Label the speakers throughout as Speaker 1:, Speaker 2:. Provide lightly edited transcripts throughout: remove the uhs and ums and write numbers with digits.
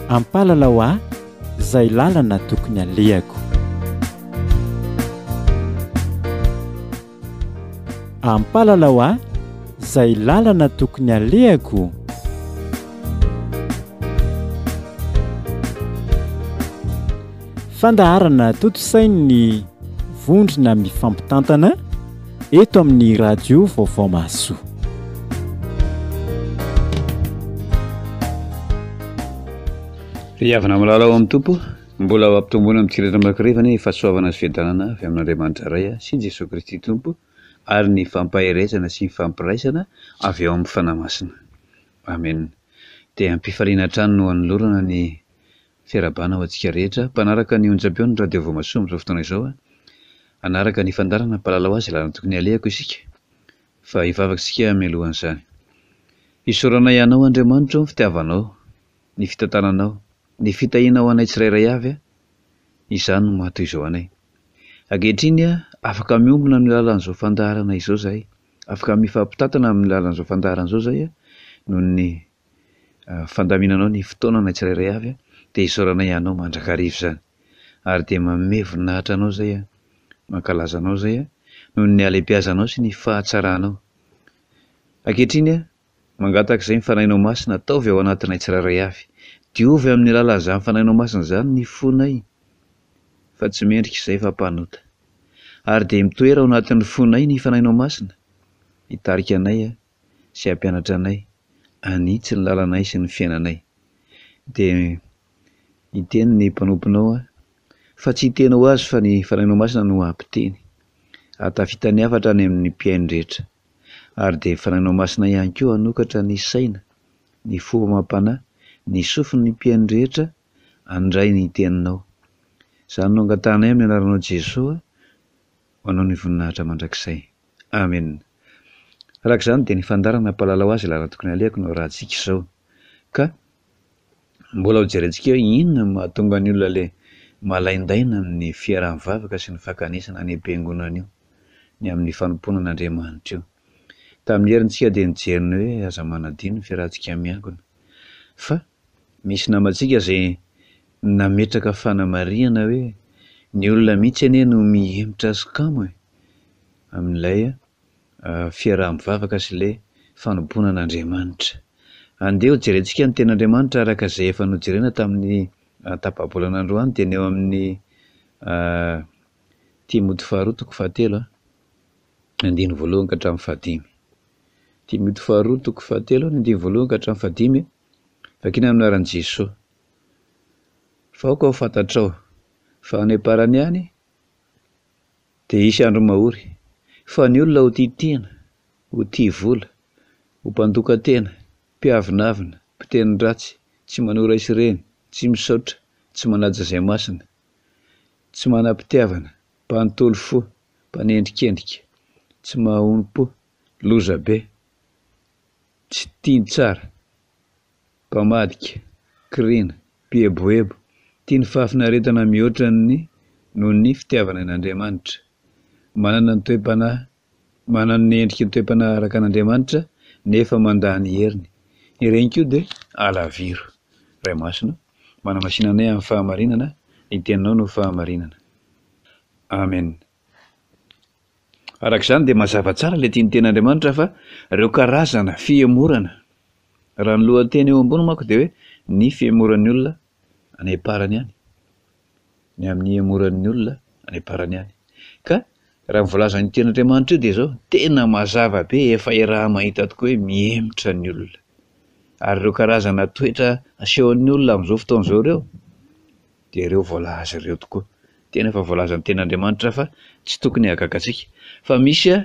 Speaker 1: Ampalalao ahy izay lalana tokony alehako. Ampalalao ahy izay lalana tokony alehako. Fandaharana tontosain'ny vondrona mifampitantana eto amin'ny radio Vaovao Mahasoa.
Speaker 2: Ry havana malala ao amin'ny Tompo, mbola ho ampitomboina amin'ny tsirairay mandrakariva anie ny fahasoavana sy fiadanana avy amin'Andriamanitra Ray sy Jesoa Kristy Tompo ary ny fampaherezana sy ny fampiraisana avy ao amin'ny Fanahy Masina. Amen. Dia am-pifaliana hatrany no anolorana ny Fiarahabana ho antsika rehetra mpanaraka ny onjam-peon'ny Radio Voamasoa amin'izao fotoana izao. Hanaraka ny fandaharana Mpalalao azy lalana tokony halehako isika fa hivavaka isika mialohan'izany. Isaoranay Anao Andriamanitra o ny fitiavanao, ny fitantananao, ny fitahianao anay tsirairay avy, izany no maha toy izao anay. Ankehitriny afaka miombona amin'ny alalan'izao fandaharana izao izahay, afaka mifampitantana amin'ny alalan'izao fandaharana izao izahay noho ny fandaminanao ny fotoananay tsirairay avy dia isaoranay Anao mandrakariva izany ary dia manome voninahitra Anao izay aho, mankalaza Anao izay aho noho ny halehibeazanao sy ny fahatsaranao. Ankehitriny aho mangataka izay ny Fanahinao Masina ataovy ao anatinay tsirairay avy. Diovy amin'ny alalan'izany Fanahinao Masina izany ny fonay fa tsy mendrika izay fa mpanota. Ary dia mitoera ao anatin'ny fonay ny Fanahinao Masina hitarika anay sy hampianatra anay hanitsy ny lalanay sy ny fiainanay. Dia hiteny ny mpanomponao aho, fa tsy hiteny ho azy fa ny Fanahinao Masina no hampiteny, hahatafita ny hafatra any amin'ny mpihaino rehetra. Ary dia Fanahinao Masina ihany koa hanokatra ny saina, ny fo amam-panahy, ny sofin'ny mpihaino rehetra handray ny teninao. Izany no angatahanay amin'ny anaranao Jesoa, ho anao ny voninahitra mandrakizay. Amen. Araka izany dia ny fandaharana mpalalao azy lalana tokony alehako no arahantsika izao. Ka mbola ho jerentsika hoe inona no mahatonga ny olona le malaindaina amin'ny fiaraha-mivavaka sy ny fankanesana any am-piangonana io, ny amin'ny fanompoana an'Andriamanitra io. Tamin'ny herintsika dia nijery ny hoe aza manadino ny fiarahantsika miangona. Fa misy namantsika izay nametraka fanamarihana hoe ny olona mihitsy anie no mihemotra sy kamo e! amin'ilay fiaraha-mivavaka sy ilay fanompoana an'Andriamanitra. Andeha ho jerentsika ny tenin'Andriamanitra araka izay efa nojerena tamin'ny tapa-bolana androany dia ny eo amin'ny Timoty faharoa toko fahatelo andininy voalohany ka hatramin'ny fahadimy. Timoty faharoa toko fahatelo ny andininy voalohany ka hatramin'ny fahadimy vakina amin'ny anaran'i Jesoa. Fa aoka ho fantatrao fa any am-parany any dia hisy andro mahory, fa ny olona ho tia tena, ho tia vola, ho mpandoka tena, mpiavonavona, mpiteny ratsy, tsy manoa ray sy reny, tsy misaotra, tsy manaja izay masina, tsy manam-pitiavana, mpanontolo fo, mpanendrikendrika, tsy mahaonom-po, lozabe, tsy tia ny tsara. Mpamadika, kiriana, mpieboebo, tia ny fahafinaretana mihoatra ny noho ny fitiavana an' Andriamanitra. Manana ny toe-panahy, manana ny endriky ny toe-panahy araka an' Andriamanitra nefa mandà ny heriny. Ireny koa dia alaviro. Ray Masina, manamasina anay amin'ny fahamarinana, ny Teninao no fahamarinana. Amen. Araka izany dia mazava tsara ilay tian'ny Tenin'Andriamanitra fa ireo karazana fihemorana, raha ny lohateny eo ambony manko dia hoe ny fihemoran'ny olona any am-parany any, ny amin'ny hihemoran'ny olona any am-parany any. Ka raha ny voalazan'io Tenin'Andriamanitra io dia izao, tena mazava be, efa iaraha-mahita tokoa hoe mihemotra ny olona. Ary ireo karazana toetra asehon'ny olona amin'izao fotoana izao ireo, Dia ireo voalaza ireo tokoa. Tena efa voalazan'ny tenin'Andriamanitra fa tsy tokony hahagaga antsika. Fa misy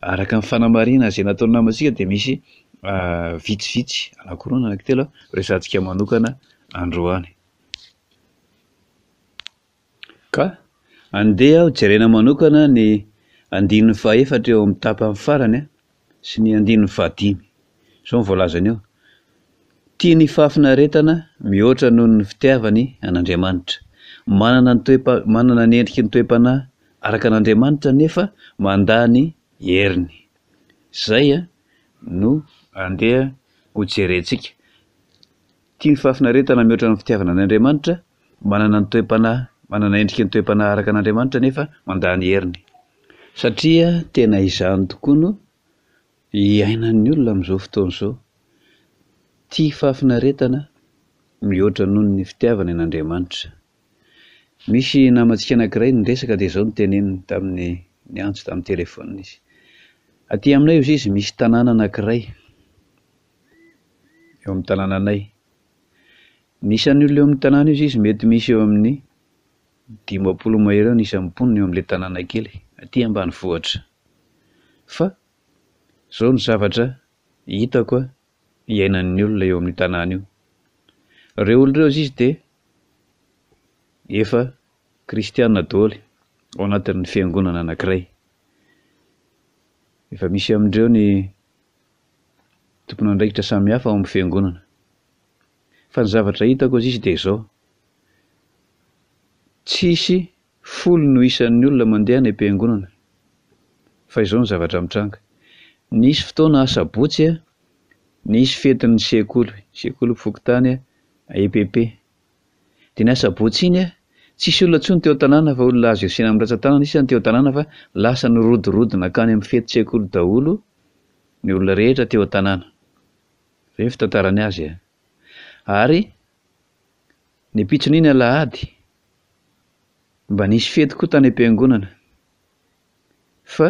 Speaker 2: araka ny fanamarihana izay nataon'ny namantsika dia misy vitsivitsy, anankiroa na anankitelo resahantsika manokana androany. Ka andeha ho jerena manokana ny andininy fahefatra eo amin'ny tapany farany sy ny andininy fahadimy. Izao no voalazany eo, Tia ny fahafinaretana mihoatra noho ny fitiavany an'Andriamanitra. Manana ny toe-pa-, manana ny endriky ny toe-panahy araka an'Andriamanitra nefa mandà ny heriny. Izay no andeha hojerentsika. Tia ny fahafinaretana mihoatra ny fitiavana an'Andriamanitra, manana ny toe-panahy, manana endriky ny toe-panahy araka an'Andriamanitra nefa mandà ny heriny. Satria tena izany tokoa no iainan'ny olona amin'izao fotoana izao. Tia fahafinaretana mihoatra noho ny fitiavany an'Andriamanitra. Misy namantsika anankiray niresaka dia izao no teneniny tamin'ny niantso tamin'ny telefaonina izy. Aty aminay hozy izy misy tanàna anankiray eo amin'ny tanànanay. Ny isan'ny olona eo amin'ny tanàna io hozy izy mety misy eo amin'ny 50 mahery eo ny isan'ny mponina eo amin'ilay tanàna kely aty ambanivohitra. Fa izao no zavatra hitako iainan'ny olona eo amin'io tanàna io. Ireo olona ireo hozy izy dia efa kristiana daholo ao anatin'ny fiangonana anankiray. Efa misy amin'ireo ny tompon'andraikitra samihafa ao amin'ny fiangonana. Fa ny zavatra hitako hozy izy dia izao, tsisy folo no isan'ny olona mandeha any am-piangonana. Fa izao ny zavatra mitranga, nisy fotoana asabotsy nisy fetin'ny sekoly, sekoly fokontany EPP. Dia ny asabotsy iny, tsisy olona intsony teo an-tanàna fa olona azo isena amin'ny rantsan-tanana sisa no teo an-tanàna fa lasa nirodorodo nankany amin'ny fetin-tsekoly daholo ny olona rehetra teo an-tanàna. Izay ny fitantarany azy e. Ary ny ampitson'iny alahady, mba nisy fety koa tany am-piangonana fa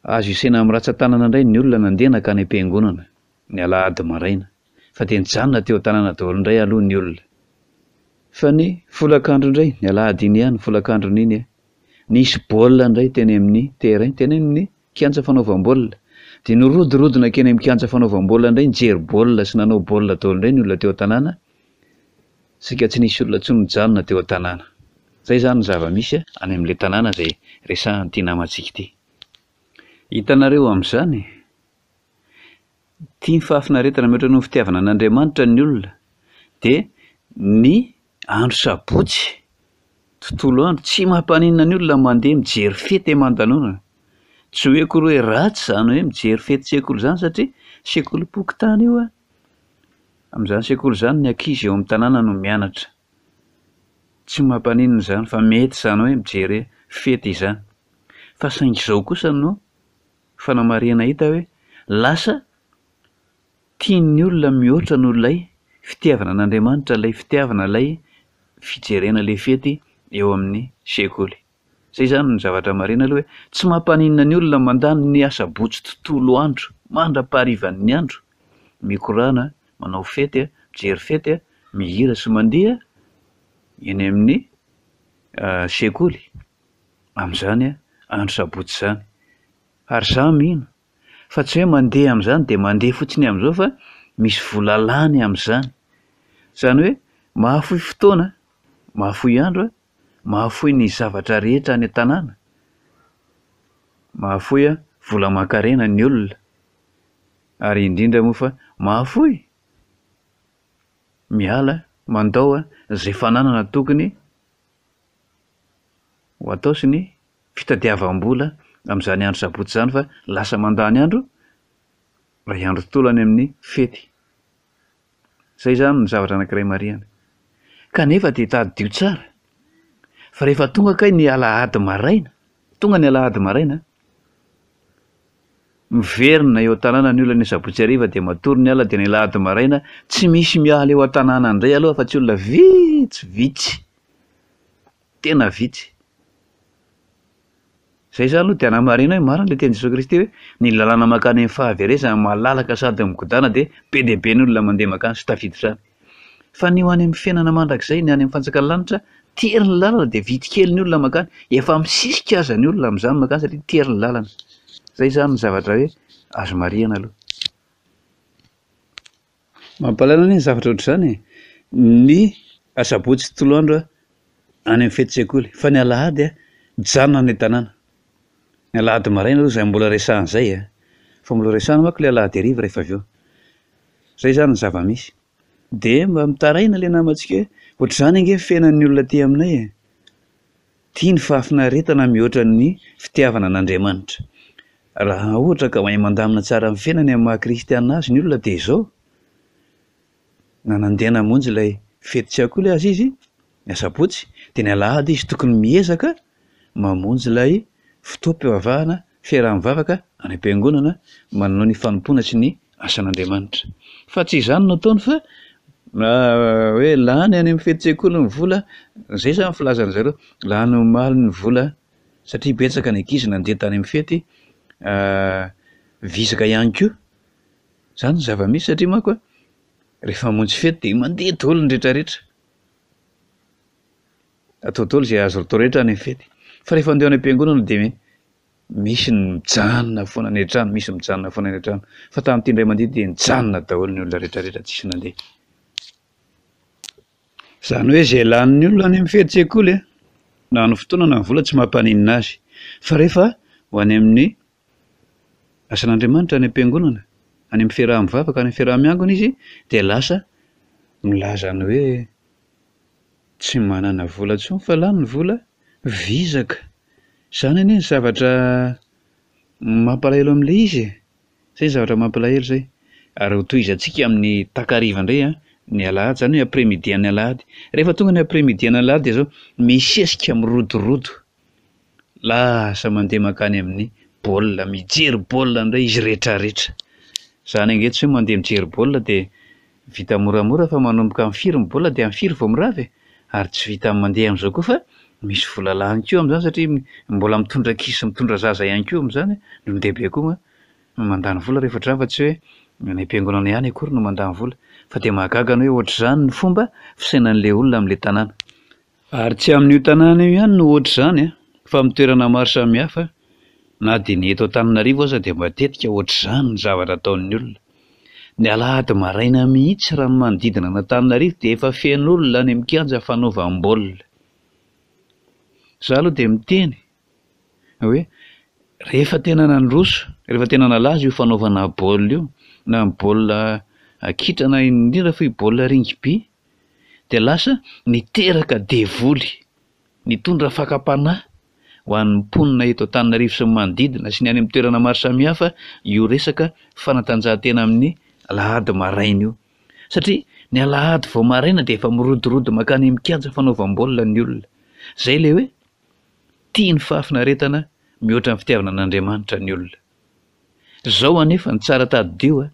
Speaker 2: Azo isena amin'ny ratsan-tanana indray ny olona nandeha nankany am-piangonana ny alahady maraina, fa dia nijanona teo an-tanàna daholo indray aloha ny olona. Fa ny folakandro indray, ny alahady iny ihany, folakandron'iny, nisy baolina indray teny amin'ny terrain, teny amin'ny kianja fanaovam-baolina. Dia nirodorodo nankeny amin'ny kianja fanaovam-baolina indray nijery baolina sy nanao baolina daholo indray ny olona teo an-tanàna, saika tsy nisy olona intsony nijanona teo an-tanàna. Izay izany ny zava-misy any amin'ilay tanàna izay resahan'ity namantsika ity. Hitanareo amin'izany? Tia ny fahafinaretana mihoatra noho ny fitiavana an'Andriamanitra ny olona. Dia ny andro sabotsy, tontolo andro, tsy mampaninona ny olona mandeha mijery fety aman-danonana. Tsy hoe akory hoe ratsy izany hoe mijery fety sekoly izany satria sekolim-pokontany io an! Amin'izany sekoly izany ny ankizy eo amin'ny tanàna no mianatra. Tsy mampaninona izany fa mety izany hoe mijery fety izany. Fa saingy izao kosa no fanamarihana hita hoe lasa tian'ny olona mihoatra noho ilay fitiavana an'Andriamanitra ilay fitiavana ilay fijerena ilay fety eo amin'ny sekoly. Izay izany no zavatra marina aloha hoe tsy mampaninona ny olona mandany ny asabotsy tontolo andro mandra-paharivan'ny andro mikorana, manao fety, mijery fety, mihira sy mandihy eny amin'ny sekoly amin'izany andro sabotsy izany. Ary izaho mino fa tsy hoe mandeha amin'izany dia mandeha fotsiny amin'izao fa misy vola lany amin'izany. Izany hoe mahafoy fotoana, mahafoy andro mahafoy ny zavatra rehetra any an-tanàna, mahafoy vola aman-karena ny olona, ary indrindra moa fa mahafoy miala, mandao izay fananana tokony ho atao sy ny fitadiavam-bola amin'izany andro sabotsy izany fa lasa mandany andro iray andro tontolo any amin'ny fety. Izay izany no zavatra anankiray marihana. Kanefa dia tadidio tsara fa rehefa tonga kay ny alahady maraina, tonga ny alahady maraina, miverina eo an-tanàna ny olona ny asabotsy hariva dia matory ny alina dia ny alahady maraina tsy misy miala eo an-tanàna indray aloha fa tsy olona vitsivitsy, tena vitsy. Izay izany aloha dia anamarihina hoe marina ilay tenin'i Jesoa Kristy hoe ny lalana mankany amin'ny fahaverezana malalaka sady migodàna dia be dia be ny olona mandeha mankany sy tafiditra any. Fa ny ho any amin'ny fiainana mandrakizay, ny any amin'ny fanjakan'ny lanitra, tery ny lalana dia vitsy kely ny olona mankany. Efa misisika aza ny olona amin'izany mankany satria tery ny lalana. Izay izany ny zavatra hoe azo marihina aloha. Mampalahelo anie ny zavatra ohatr'izany e! Ny asabotsy tontolo andro any amin'ny fetin-tsekoly, fa ny alahady mijanona any an-tanàna. Ny alahady maraina aloha izay mbola resahana izay e! Fa mbola resahana manko ilay alahady hariva rehefa avy eo. Izay izany ny zava-misy. Dia mba mitaraina ilay namantsika hoe ohatr'izany ange ny fiainan'ny olona aty aminay e! Tia ny fahafinaretana mihoatra ny fitiavana an'Andriamanitra. Raha ohatra ka mahay mandamina tsara ny fiainany amin'ny maha kristiana azy ny olona dia izao. Na nandeha namonjy ilay fety tsy akory aza izy ny asabotsy dia ny alahady izy tokony miezaka mamonjy ilay fotoam-pivavahana, fiaraha-mivavaka any am-piangonana manao ny fanompoana sy ny asan'Andriamanitra. Fa tsy izany no ataony fa hoe lany any amin'ny fety-tsekoly ny vola, izay izany ny filazan-dry zareo, lany omaly ny vola satria betsaka ny ankizy nandeha tany amin'ny fety, vizaka ihany koa. Izany ny zava-misy satria manko rehefa mamonjy fety dia mandeha daholo ny rehetra rehetra. Atao daholo izay azo atao rehetra any amin'ny fety. Fa rehefa handeha any am-piangonana dia misy ny mijanona foana any an-trano, misy mijanona foana any an-trano. Fa tamin'ity indray mandeha ity dia nijanona daholo ny olona rehetra rehetra, tsisy nandeha. Izany hoe izay lanin'ny olona any amin'ny fety-tsekoly na ny fotoana na ny vola tsy mampaninona azy. Fa rehefa ho any amin'ny asan'Andriamanitra any am-piangonana, any amin'ny fiaraha-mivavaka, any amin'ny fiaraha-miangona izy dia lasa milaza ny hoe tsy manana vola intsony fa lany ny vola, vizaka. Izany anie ny zavatra mampalahelo amin'ilay izy e! Izay ny zavatra mampalahelo izay. Ary ho tohizantsika amin'ny takariva indray an, ny alahady, izany hoe après midi an'ny alahady. Rehefa tonga ny après midi an'ny alahady dia izao, misesika mirodorodo. Lasa mandeha mankany amin'ny baolina, mijery baolina indray izy rehetrarehetra. Izany ange tsy hoe mandeha mijery baolina dia vita moramora fa manomboka amin'ny firy ny baolina dia amin'ny firy vao mirava e! Ary tsy vita amin'ny mandeha amin'izao koa fa misy vola lany koa amin'izany satria mbola mitondra ankizy sy mitondra zaza ihany koa amin'izany, ny olon-dehibe koa moa mandany vola rehefa ohatr'izany fa tsy hoe any am-piangonana ihany akory no mandany vola. Fa dia mahagaga ny hoe ohatr'izany ny fomba fisainan'ilay olona amin'ilay tanàna. Ary tsy amin'io tanàna io ihany no ohatr'izany fa amin'ny toerana maro samihafa, na dia ny eto Antananarivo aza dia matetika ohatr'izany ny zavatra ataon'ny olona. Ny alahady maraina mihitsy raha ny manodidina an'Antananarivo dia efa feno olona any amin'ny kianja fanaovam-baolina. Izaho aloha dia miteny hoe rehefa tena nandroso, rehefa tena nalaza io fanaovana baolina io, na ny baolina kitra na indrindra fa io baolina ringby, dia lasa niteraka devoly, nitondra fakam-panahy ho an'ny mponina eto Antananarivo sy ny manodidina sy ny any amin'ny toerana maro samihafa io resaka fanatanjahantena amin'ny alahady maraina io. Satria ny alahady vao maraina dia efa mirodorodo mankany amin'ny kianja fanaovam-baolina ny olona. Izay ilay hoe tia ny fahafinaretana mihoatra ny fitiavana an'Andriamanitra ny olona. Zao anefa ny tsara tadidio a!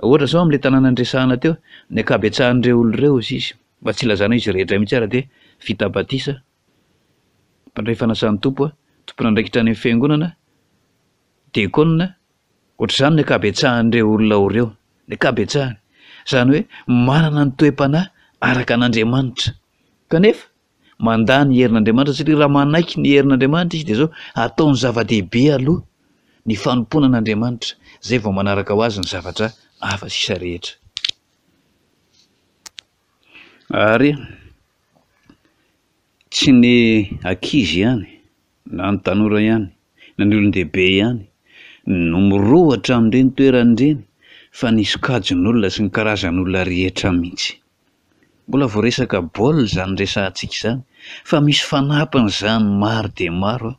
Speaker 2: Ohatra zao amin'ilay tanàna niresahana teo, ny ankabetsahan'ireo olona ireo hozy izy, mba tsy ilazana hoe izy rehetra mihitsy ary dia vita batisa, mpandray fanasan'ny Tompo a, tompon'andraikitra any amin'ny fiangonana, diakona, ohatr'izany ny ankabetsahan'ireo olona ao ireo, ny ankabetsahany. Izany hoe manana ny toe-panahy araka an'Andriamanitra. Kanefa Mandà ny herin'Andriamanitra satria raha manaiky ny herin'Andriamanitra izy dia izao, ataony zava-dehibe aloha ny fanompoana an'Andriamanitra, izay vao manaraka ho azy ny zavatra hafa sisa rehetra. Ary tsy ny ankizy ihany na ny tanora ihany na ny olon-dehibe ihany no mirohotra amin'ireny toerana ireny fa ny sokajin'olona sy ny karazan'olona rehetra mihitsy. Mbola vao resaka baolina izany resahantsika izany fa misy fanampiny izany maro dia maro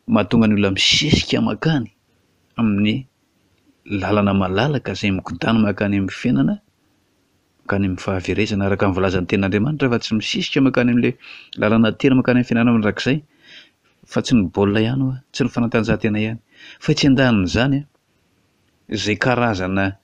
Speaker 2: mahatonga ny olona misesika mankany amin'ny lalana malalaka izay migodàna mankany amin'ny fiainana, mankany amin'ny fahaverezana araka ny voalazan'ny tenin'Andriamanitra fa tsy misesika mankany amin'ilay lalana tery mankany amin'ny fiainana mandrakizay fa tsy ny baolina ihany hoa, tsy ny fanatanjahantena ihany fa etsy andanin'izany izay karazana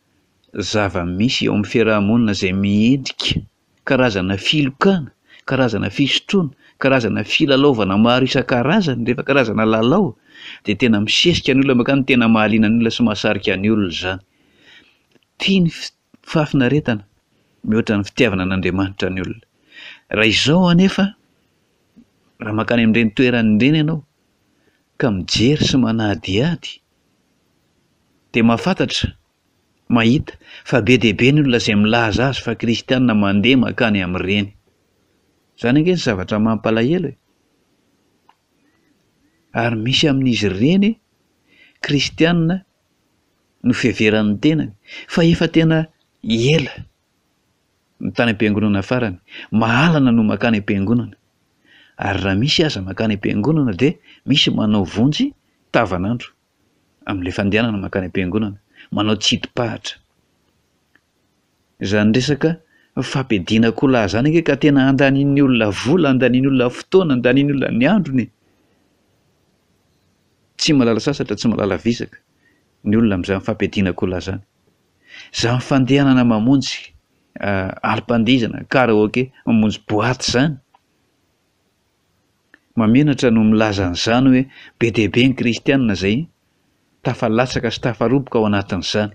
Speaker 2: zava-misy eo amin'ny fiaraha-monina izay miendrika karazana filokana, karazana fisotroana, karazana filalaovana maro isan-karazany, rehefa karazana lalao dia tena misesika ny olona mankany, tena mahaliana ny olona sy mahasarika ny olona izany. Tia ny fahafinaretana mihoatra ny fitiavana an'Andriamanitra ny olona. Raha izao anefa, raha mankany amin'ireny toerana ireny ianao ka mijery sy manadihady dia mahafantatra mahita fa be dia be ny olona izay milaza azy fa kristiana mandeha mankany amin'ireny. Izany ange ny zavatra mampalahelo e! Ary misy amin'izy ireny kristiana no fiheveran'ny tenany fa efa tena ela no tany am-piangonana farany, mahalana no mankany am-piangonana. Ary raha misy aza mankany am-piangonana dia misy manao vonjy tavanandro. amin'ilay fandehanana mankany am-piangonana, manao tsidi-pahatra. Izany resaka fampiadiana akoholahy izany ange ka tena andanian'ny olona vola, andanian'ny olona fotoana, andanian'ny olona ny androny e! Tsy mahalala sasatra, tsy mahalala visaka ny olona amin'izany fampiadiana akoholahy izany. Izany fandehanana mamonjy alim-pandihizana, karaoke, mamonjy boaty izany. Mahamenatra no milaza an'izany hoe be dia be ny kristiana izay tafalatsaka sy tafaroboka ao anatin'izany.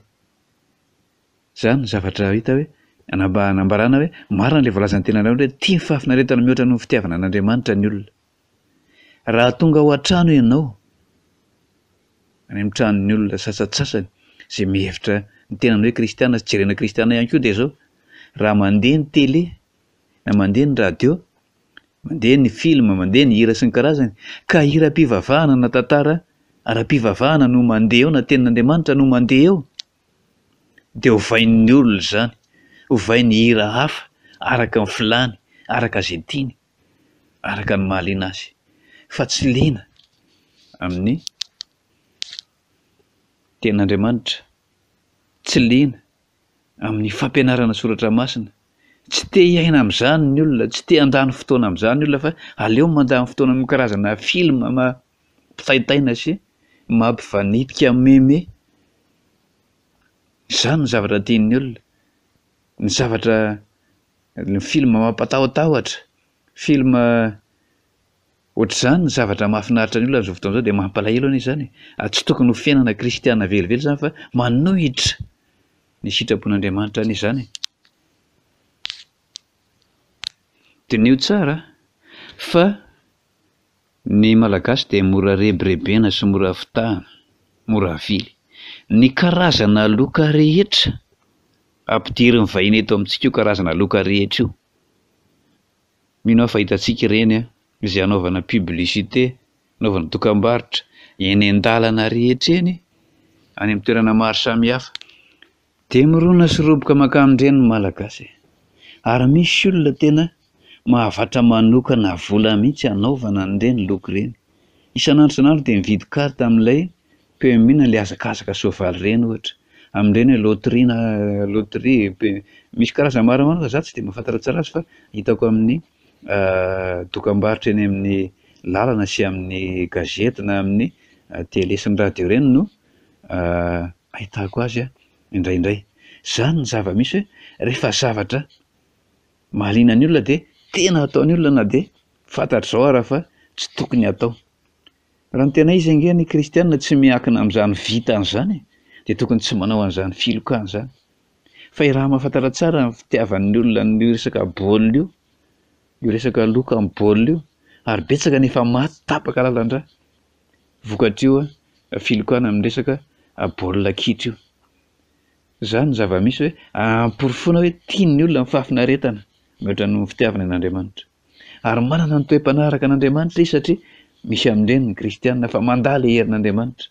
Speaker 2: Izany no zavatra hita hoe anambarana hoe marina ilay voalazan'ny tenanareo hoe tia ny fahafinaretana mihoatra noho ny fitiavana an'Andriamanitra ny olona. Raha tonga ao an-trano ianao, any amin'ny tranon'ny olona sasantsasany izay mihevitra ny tenany hoe kristiana sy jerena kristiana ihany koa dia izao, raha mandeha ny télé na mandeha ny radio, mandeha ny film, mandeha ny hira sy ny karazany, ka hiram-pivavahana na tantara ara-pivavahana no mandeha eo na tenin'Andriamanitra no mandeha eo, dia ovain'ny olona izany, ovainy hira hafa araka ny filàny, araka izay tiany, araka ny mahaliana azy, fa tsy liana amin'ny tenin'Andriamanitra, tsy liana amin'ny fampianarana soratra masina, tsy te hiaina amin'izany ny olona, tsy te handany fotoana amin'izany ny olona fa aleo mandany fotoana amin'ny karazana film mampitaintaina sy mampivanitika meme. Izany no zavatra tian'ny olona, ny zavatra, ny film mampatahotahotra, film ohatr'izany ny zavatra mahafinaritra ny olona amin'izao fotoana izao dia mampalahelo anie izany e! Ary tsy tokony ho fiainana kristiana velively izany fa manohitra ny sitrapon'Andriamanitra anie izany e! Diniho tsara fa ny Malagasy dia mora rebirebena sy mora fitahana, mora avily. Ny karazana loka rehetra ampidirin'ny vahiny eto amintsika io karazana loka rehetra io. Mino aho fa hitantsika ireny izay anaovana publicité, anaovana dokambarotra eny an-dalana rehetra eny, any amin'ny toerana maro samihafa. Dia mirona sy roboka mankamin'ireny ny Malagasy e! Ary misy olona tena mahavatra manokana vola mihitsy hanaovana an'ireny loko ireny. Isan'andro isan'andro dia mividy carte amin'ilay PMU na ilay hazakazaka soavaly ireny ohatra. Amin'ireny hoe loterie na loterie, misy karazany maromaro fa za tsy dia mahafantatra tsara azy fa hitako amin'ny dokambarotra eny amin'ny lalana sy amin'ny gazety na amin'ny télé sy ny radio ireny no ahitako azy indraindray. Izany ny zava-misy hoe rehefa zavatra mahaliana ny olona dia tena ataon'ny olona na dia fantatr'izao ara fa tsy tokony hatao. Raha ny tena izy ange ny kristiana tsy miankina amin'izany vitany izany e, dia tokony tsy manao an'izany filokana izany. Fa i raha mahafantatra tsara ny fitiavan'ny olona an'io resaka baolina io, io resaka loka amin'ny baolina io, ary betsaka ny efa maty tapaka lalan-drà vokatr'io filokana amin'ny resaka baolina kitra io. Izany ny zava-misy hoe amporofoina hoe tian'ny olona ny fahafinaretana mihoatra noho ny fitiavany an'Andriamanitra. Ary manana ny toe-panahy araka an'Andriamanitra izy satria misy amin'ireny ny kristiana fa mandà ilay herin'Andriamanitra.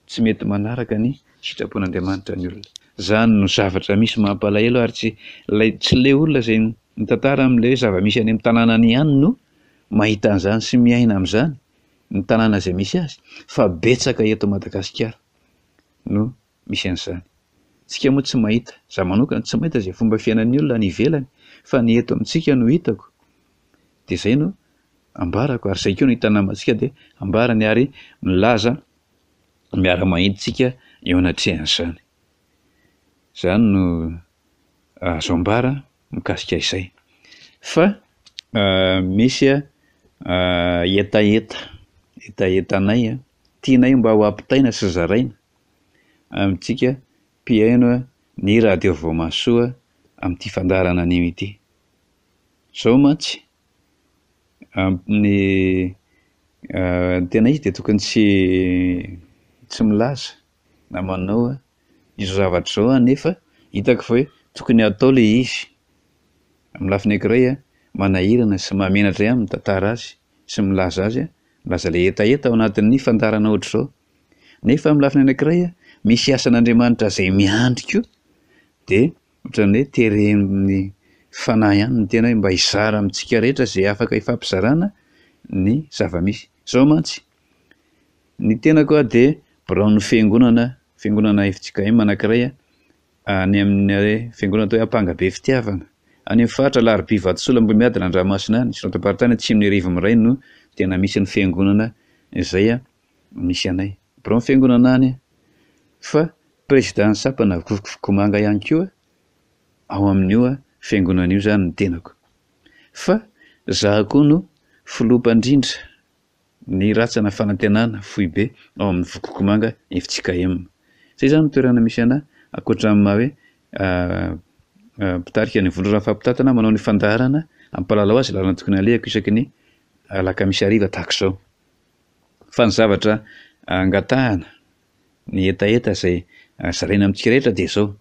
Speaker 2: Tsy mety manaraka ny sitrapon'Andriamanitra ny olona. Izany no zavatra misy mampalahelo ary tsy ilay tsy ilay olona izay mitantara amin'ilay hoe zava-misy any amin'ny tanànany ihany no mahita an'izany sy miaina amin'izany, ny tanàna izay misy azy, fa betsaka eto Madagasikara no misy an'izany. Tsika moa tsy mahita, za manokana tsy mahita izay fomba fiainan'ny olona any ivelany fa ny eto amintsika no hitako dia izay no ambarako ary izay koa no hitan'ny namantsika dia ambarany ary milaza miara-mahita tsika eo anatrehan'izany. Izany no azo ambara mikasika izay. Fa misy hetaheta, hetahetanay tianay mba ho ampitaina sy zaraina amintsika mpihaino ny Radio Vaovao Mahasoa amin'ity fandaharana anio ity. Izao mantsy, amin'ny tena izy dia tokony tsy tsy milaza na manao izao zavatra izao aho nefa hitako fa hoe tokony hatao ilay izy. Amin'ny lafiny ankiray, manahirana sy mahamenatra ihany mitantara azy sy milaza azy, milaza ilay hetaheta ao anatin'ny fandaharana ohatr'izao. Nefa amin'ny lafiny anankiray, misy asan'Andriamanitra izay miandry koa, dia ohatran'ny hoe teren'ny fanahy ihany ny tena hoe mba hizara amintsika rehetra izay afaka hifampizarana ny zava-misy. Izao mantsy, ny tenako dia biraon'ny fiangonana, fiangonana fjkm anankiray. Any amin'ny fiangonana atao hoe Ampangabe Fitiavana, any amin'ny faritra Alarobia Vatosola Ambohimiadana Andramasina any, Synodam-paritany Atsimon'Iarivo Miray no tena misy ny fiangonana izay misy anay. Biraon'ny fiangonana any fa Président-n'ny sampana Vokovomanga ihany koa ao amin'io fiangonana io izany ny tenako. Fa izaho koa no filoha mpandrindra ny Ratsana Fanantenana foibe ao amin'ny Vokokomanga fjkm. Izay izany no toerana misy anà, ankoatra ny maha hoe mpitarika ny vondrona fampitantana manao ny fandaharana hampalalao azy lalana tokony halehako isaky ny alakamisy hariva tahaka izao. Fa ny zavatra angatahana, ny hetaheta izay zaraina amintsika rehetra dia izao,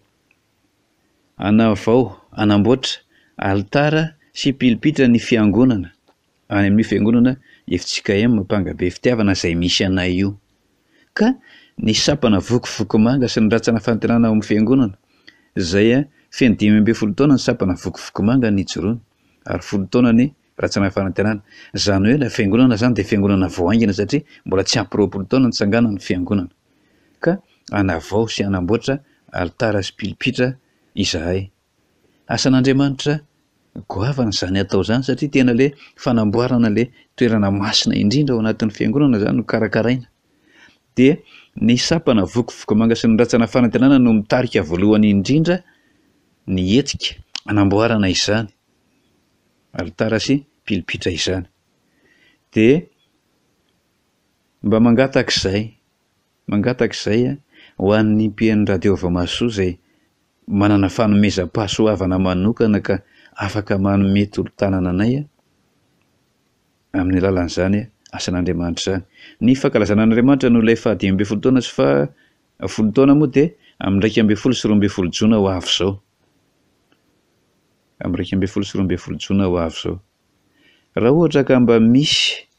Speaker 2: hanavao, hanamboatra alitara sy pilipitra ny fiangonana any amin'io fiangonana fjkm Ampangabe Fitiavana izay misy anay io. Ka ny sampana Vokovoko-manga sy ny rantsana fanantenana ao amin'ny fiangonana izay feno 15 taona ny sampana Vokovoko-manga nijoroany ary 10 taona ny rantsana fanantenana. Izany hoe ilay fiangonana izany dia fiangonana vao haingana satria mbola tsy ampy 20 taona nitsanganany ny fiangonana. Ka hanavao sy hanamboatra alitara sy pilipitra izahay. Asan'Andriamanitra goavana izany atao izany satria tena ilay fanamboarana ilay toerana masina indrindra ao anatin'ny fiangonana izany no karakaraina. Dia ny sampana vokovoko-manga sy ny rantsana fanantenana no mitarika voalohany indrindra ny hetsika hanamboarana izany alitara sy pilipitra izany. Dia mba mangataka izay, mangataka izay ho an'ny mpihaino radio Vamasoa izay manana fanomezam-pahasoavana manokana ka afaka manome tolo-tanana anay amin'ny alalan'izany asan'Andriamanitra izany. Ny fankalazana an'Andriamanitra noho ilay faha 15 taona sy faha folo taona moa dia amin'ny 11 sy 12 jona ho avy izao. Amin'ny 11 sy 12 jona ho avy izao. Raha ohatra ka mba misy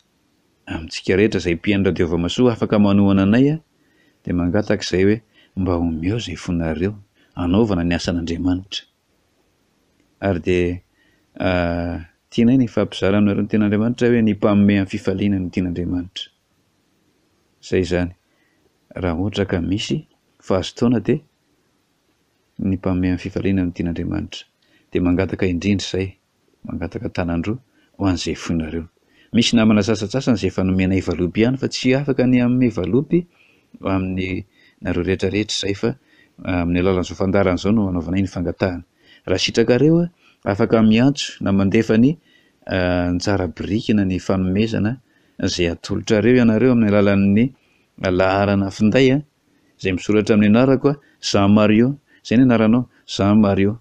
Speaker 2: amintsika rehetra izay mpihaino Radio Vamasoa afaka manohana anay dia mangataka izay hoe mba omeo izay fonareo hanaovana ny asan'Andriamanitra. Ary dia tianay ny hifampizara aminareo ny tenin'Andriamanitra hoe ny mpanome amin'ny fifaliana no tian'Andriamanitra. Izay izany. Raha ohatra ka misy fahazotoana dia ny mpanome amin'ny fifaliana no tian'Andriamanitra. Dia mangataka indrindra izay. Mangataka tanan-droa ho an'izay foinareo. Misy namana sasantsasany izay efa nomenay valopy ihany fa tsy afaka ny hanome valopy amin'ny nareo rehetra rehetra izay fa amin'ny alalan'izao fandaharana izao no anaovanay ny fangatahana. Raha sitrakareo afaka miantso na mandefa ny anjara biriky na ny fanomezana izay atolotrareo ianareo amin'ny alalan'ny laharana finday izay misoratra amin'ny anarako Jean Mario, izay ny anaranao Jean Mario.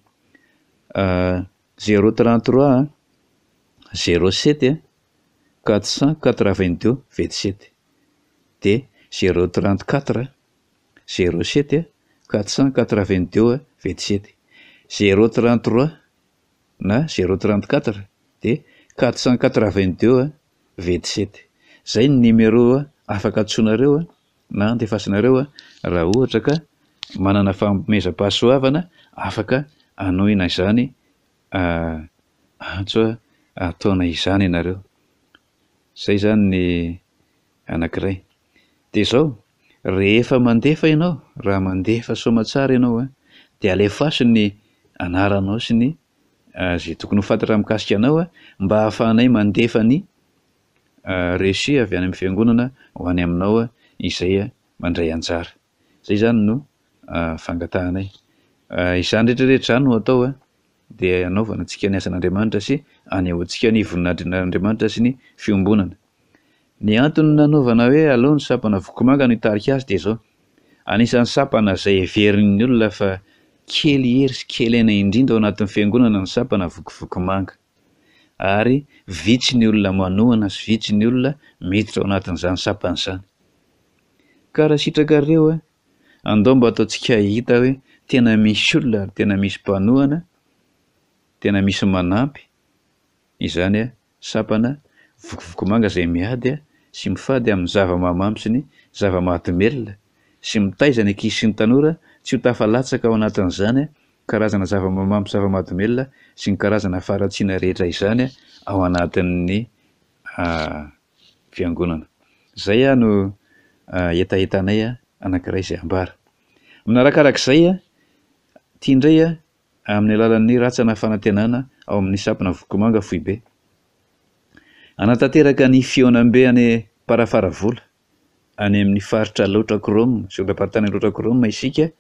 Speaker 2: Zéro trente trois zéro sept 482 27 dia zéro trente quatre zéro sept 482 27 zéro trente trois na zéro trente quatre dia 482 27 Zay ny numéro afaka antsoinareo na andefasinareo raha ohatra ka manana fanomezam-pahasoavana afaka hanohina izany antso ataonay izany ianareo. Izay izany ny anankiray. Dia izao, rehefa mandefa ianao, raha mandefa soamatsara ianao dia alefaso ny anaranao sy ny izay tokony ho fantatra mikasika anao mba hahafahanay mandefa ny reçu avy any amin'ny fiangonana ho any aminao izay mandray anjara. Izay izany no fangatahanay. Izany rehetra rehetra izany no atao dia hanaovana antsika ny asan'Andriamanitra sy hanehoantsika ny voninahitr'Andriamanitra sy ny fiombonana. Ny antony nanaovana hoe aleo ny sampana Vokomanga no hitarika azy dia izao, anisan'ny sampana izay heverin'ny olona fa kely hery sy kely aina indrindra ao anatin'ny fiangonana ny sampana Vokovoko-manga. Ary vitsy ny olona manohana sy vitsy ny olona miditra ao anatin'izany sampana izany. Ka raha sitrakareo, andao mba ataontsika hita hoe tena misy olona ary tena misy mpanohana, tena misy manampy izany sampana vokovoko-manga izay miady sy mifady amin'ny zava-mahamamo sy ny zava-mahadomelina sy mitaiza ny ankizy sy ny tanora tsy ho tafalatsaka ao anatin'izany karazana zava-mahamamo sy zava-mahadomelina sy ny karazana faharatsiana rehetra izany ao anatin'ny fiangonana. Izay no hetahetanay anankiray izay ambara. Manarakarak'izay. Ity indray amin'ny alalan'ny Ratsana Fanantenana ao amin'ny Sampana Vokomanga Foibe. Hanatanteraka ny fihaonambe any Amparafaravola, any amin'ny faritra Alaotra Chrome, Synodam-paritany Alaotra Chrome isika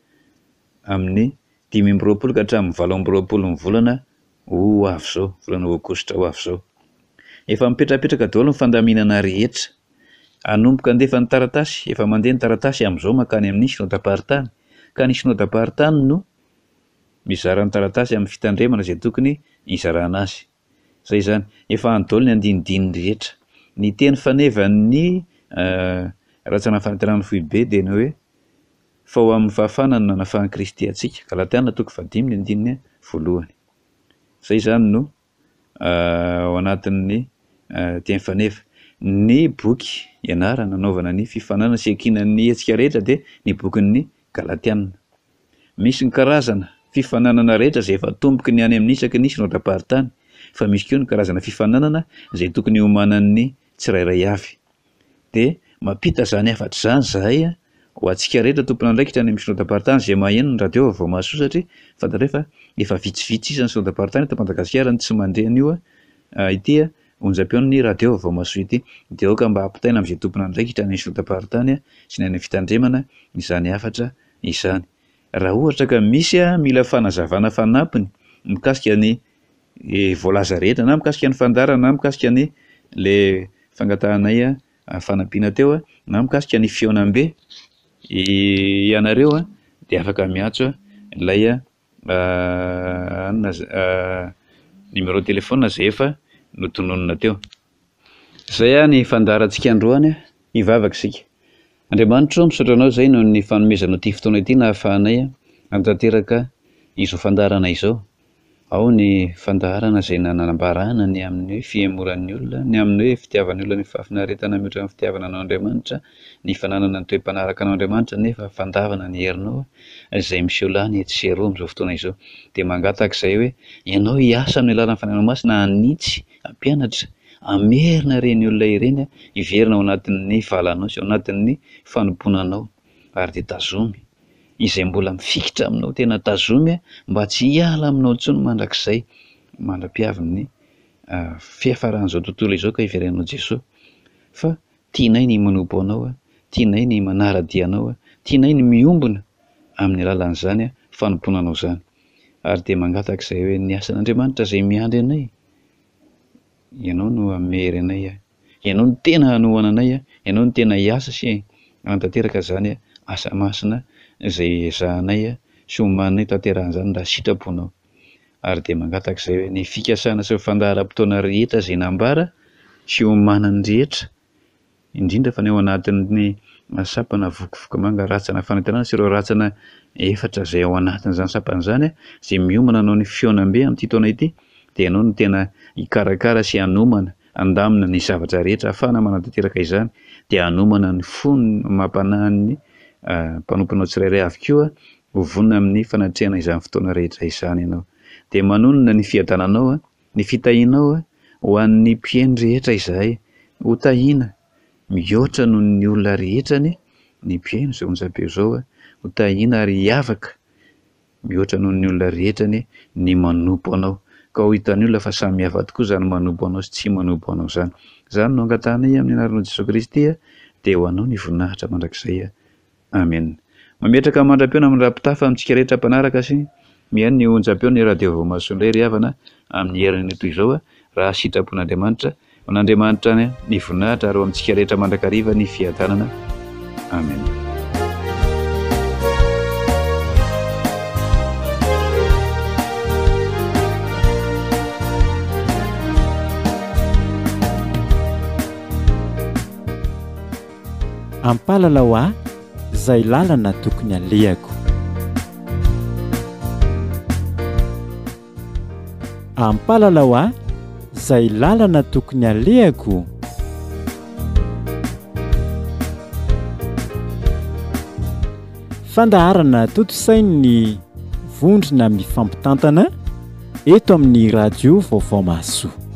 Speaker 2: amin'ny 25 ka hatramin'ny 28 ny volana ho avy izao, volana aogositra ho avy izao. Efa mipetrapetraka daholo ny fandaminana rehetra. Hanomboka handefa ny taratasy, efa mandeha ny taratasy amin'izao mankany amin'ny Synodam-paritany, ka ny Synodam-paritany no mizara ny taratasy amin'ny fitandremana izay tokony hizarana azy. Izay izany. Efa any daholo ny andinidininy rehetra. Ny teny fanevan'ny Ratsana Fanantenana Foibe dia ny hoe, Fa ho amin'ny fahafahana no nanafahan'i Kristy antsika. Galatiana toko fahadimy ny andininy voalohany. Izay izany no ao anatin'ny teny faneva. Ny boky ianarana anaovana ny fifaninanana sy iankinan'ny hetsika rehetra dia ny bokin'ny Galatiana. Misy ny karazana fifaninanana rehetra izay efa atomboky ny any amin'ny isaky ny synodam-paritany, fa misy koa ny karazana fifaninanana izay tokony hiomanan'ny tsirairay avy. Dia mampita izany hafatra izany izahay ho antsika rehetra tompon'andraikitra any amin'ny synodam-paritany izay maheno ny radio vaovao mahasoa satria fantatrao fa efa vitsivitsy sisa ny synodam-paritany eto Madagasikara no tsy mandre an'io ity onjam-peon'ny radio vaovao mahasoa ity. Dia aoka mba hampitaina amin'izay tompon'andraikitra any amin'ny synodam-paritany sy ny any amin'ny fitandremana izany hafatra izany. Raha ohatra ka misy mila fanazavana fanampiny mikasika ny voalaza rehetra na mikasika ny fandaharana na mikasika ny le fangatahanay fanampiana teo na mikasika ny fihaonambe ianareo dia afaka miantso ilay anona numéro téléphone izay efa notononina teo. Izay ny fandaharantsika androany, hivavaka isika. Andriamanitro, misaotra Anao izay noho ny fanomezanao ity fotoana ity nahafahanay hanatanteraka izao fandaharana izao. Ao ny fandaharana izay nanambarana ny amin'ny hoe fihemoran'ny olona, ny amin'ny hoe fitiavan'ny olona ny fahafinaretana mihoatra ny fitiavana anao Andriamanitra, ny fananana ny toe-panaraka anao Andriamanitra nefa fandavana ny herinao izay miseho lany etsy sy eroa amin'izao fotoana izao. Dia mangataka izay hoe Ianao hiasa amin'ny alalan'ny Fanahinao Masina hanitsy, hampianatra, Hamerina ireny olona ireny hiverina ao anatin'ny valanao sy ao anatin'ny fanompoana anao. Ary dia tazomy izay mbola mifikitra aminao, tena tazomy mba tsy hiala aminao intsony mandrakizay, mandra-piavin'ny fiafaran'izao tontolo izao ka hiverenanao Jesoa. Fa tianay ny manompo anao, tianay ny manara-dia anao, tianay ny miombona amin'ny alalan'izany fanompoana anao izany. Ary dia mangataka izay hoe ny asan'Andriamanitra izay miandry anay, Ianao no hamery anay a! Ianao no tena hanohana anay a! Ianao no tena hiasa sy hanatanteraka izany asa masina izay ezahanay sy omaninay tanterahana izany raha sitraponao. Ary dia mangataka izay hoe ny fikasana sy ny fandaharam-potoana rehetra izay nambara sy omanan'ny rehetra indrindra fa ny ao anatin'ny sampana vokovoko-manga ratsana fanantenana sy ireo ratsana efatra izay ao anatin'izany sampana izany izay miomana hanao ny fihaonambe amin'ity taona ity dia ianao no tena hikarakara sy hanomana handamina ny zavatra rehetra ahafahana manatanteraka izany dia hanomana ny fony amam-panahin'ny mpanomponao tsirairay avy koa ho vonona amin'ny fanatrehana izany fotoana rehetra izany ianao dia manonona ny fiadananao Ny fitahianao ho an'ny mpihaino rehetra izahay. Ho tahiana mihoatra noho ny olona rehetra anie ny mpihaino izao onjam-peo izao. Ho tahiana ary hiavaka mihoatra noho ny olona rehetra anie ny manompo Anao. Ka ho hitan'ny olona fa samy hafa tokoa izany manompo Anao sy tsy manompo Anao izany. Izany no angatahanay amin'ny anaranao Jesoa Kristy dia ho Anao ny voninahitra mandrakizay. Amen. Mametraka mandra-peo na mandra-pitafa amintsika rehetra mpanaraka sy mihaino ny onjam-peo ny radio vaovao mahasoa indray ry havana amin'ny heriny toy izao raha sitrapon'Andriamanitra. Ho an'Andriamanitra ny voninahitra ary ho amintsika rehetra mandrakariva ny fiadanana. Amen.
Speaker 1: Ampalalao ahy izay lalana tokony alehako. Ampalalao ahy izay lalana tokony alehako. Fandaharana tontosain'ny vondrona mifampitantana eto amin'ny radio Vaovao Mahasoa.